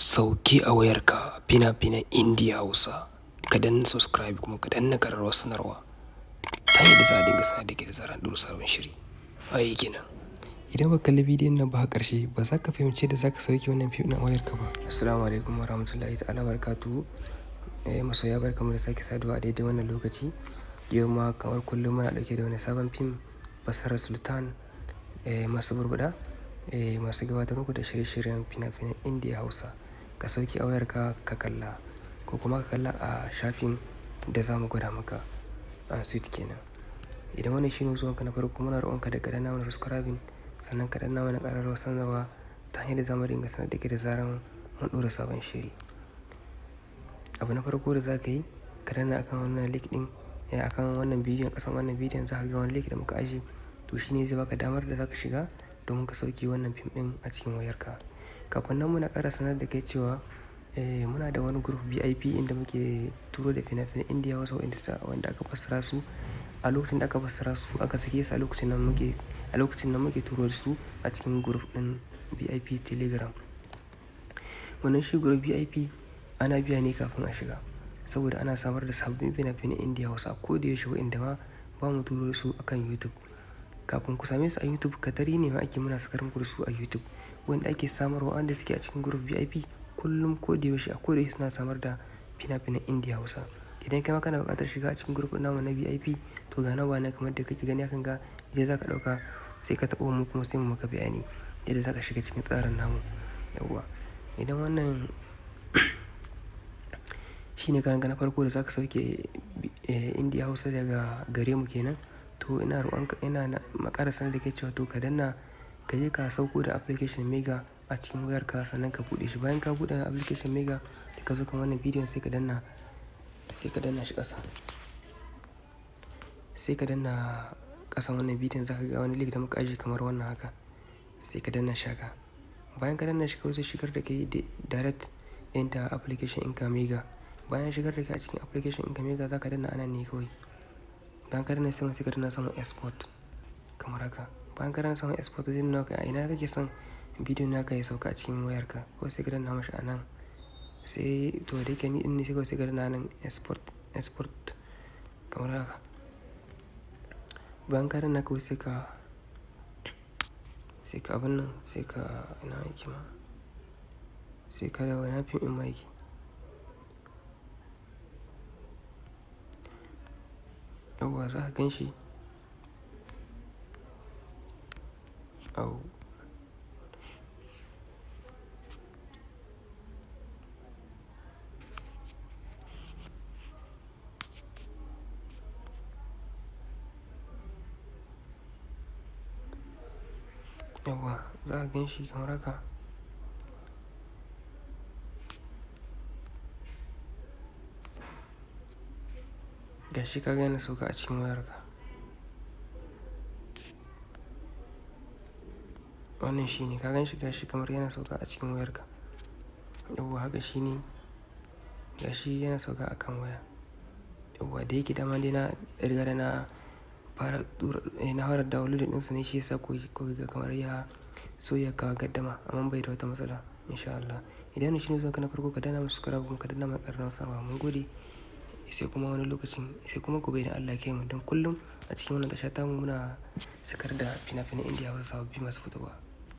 Sauke a wayarka fina-finan Indiya Hausa, ka danna subscribe kuma ka danna ƙararrawar sanarwa ta yadda za a dinga sanar da kai da zarar an ɗora sabon shiri. Ai kenan. Idan ba ka kalli bidiyon nan ba har ƙarshe, ba za ka fahimci yadda za ka sauke wannan fim ɗin a wayarka ba. Assalamu alaikum warahmatullahi ta'ala barakatuhu. Masoya, barkamu da sake saduwa a daidai wannan lokaci. Yau ma kamar kullum muna ɗauke da wani sabon fim, fassarar Sultan masu burbuɗa, masu gabatar muku da shirye-shiryen fina-finan Indiya Hausa. Ka sauke a wayarka ka kalla ko kuma ka kalla a shafin da za mu gwada maka a suite kenan. Idan wannan shine zuwanka na farko, muna roƙonka da ka danna mana subscribing, sannan ka danna mana ƙararrawar sanarwa ta hanyar da za mu dinga sanar da kai da zarar mun ɗora sabon shiri. Abu na farko da za ka yi, ka danna akan wannan link ɗin, akan wannan bidiyon, ƙasan wannan bidiyon za ka ga wani link da muka ajiye. To shi ne zai baka damar da za ka shiga domin ka sauke wannan fim ɗin a cikin wayarka. Kafin nan, muna ƙara sanar da kai cewa muna da wani group VIP inda muke turo da fina-finan Indiya Hausa wanda aka fassara su. A lokacin da aka fassara su aka sake su, a lokacin nan muke turo da su a cikin group ɗin VIP Telegram. Wannan shi group VIP ana biya ne kafin a shiga, saboda ana samar da sabbin fina-finan Indiya Hausa ko da yaushe waɗanda ma ba mu turo su akan YouTube. Kafin ku same su a YouTube, katari ne ma ake muna sakar muku da su a YouTube. Wanda ake samarwa, wanda suke a cikin group VIP, kullum, ko da yaushe, a ko da yaushe suna samar da fina-finan Indiya Hausa. Idan kai ma kana buƙatar shiga a cikin group ɗin namu na VIP, to ga namba nan kamar da kake gani hakan ga, ita za ka ɗauka sai ka taɓo mu, kuma sai mu maka bayani yadda za ka shiga cikin tsarin namu. Yauwa. Idan wannan shine karonka na farko da za ka sauke Indiya Hausa daga gare mu kenan, to ina roƙonka, ina ƙara sanar da kai cewa to ka danna, ka je ka sauko da application Mega a cikin wayarka, sannan ka buɗe shi. Bayan ka buɗe application Mega, sai ka zo kan wannan bidiyon, sai ka danna shi ƙasa. Sai ka danna ƙasan wannan bidiyon, za ka ga wani link da muka ajiye kamar wannan haka. Sai ka danna shi haka. Bayan ka danna shi, kawai zai shigar da kai direct into application ɗinka Mega. Bayan shigar da kai a cikin application ɗinka Mega, za ka danna anan ne kawai. Bayan ka danna sama, sai ka danna saman export kamar haka. Bayan ka danna saman export, zai nuna maka a ina kake son bidiyon naka ya sauka a cikin wayarka. Kawai sai ka danna mashi a nan. Sai to da yake ni ɗin ne, sai kawai sai ka danna nan export, export kamar haka. Bayan ka danna, kawai sai ka abun nan, sai ka, ina yake ma? Sai ka dawo, ina fim ɗin ma yake? Yauwa, za ka gan shi. Au. Yauwa, za ka gan shi kamar haka. Gashi ka ga yana sauka a cikin wayarka. Wannan shine, ka gan shi, gashi kamar yana sauka a cikin wayarka. Yauwa, haka shine, gashi yana sauka a kan waya. Yauwa, da yake dama dai na riga da na fara tura, na fara downloading ɗinsa ne, shi yasa ku ga kamar ya so ya kawo gaddama, amma bai da wata matsala in sha Allah. Idan wannan shine zuwanka na farko, ka danna mana subscribe kuma ka danna mana ƙararrawar sanarwa. Mun gode. Sai kuma wani lokacin, sai kuma gobe idan Allah ya kaimu. Don kullum a cikin wannan tasha tamu muna sakar da fina-finan Indiya Hausa sababbi masu fitowa.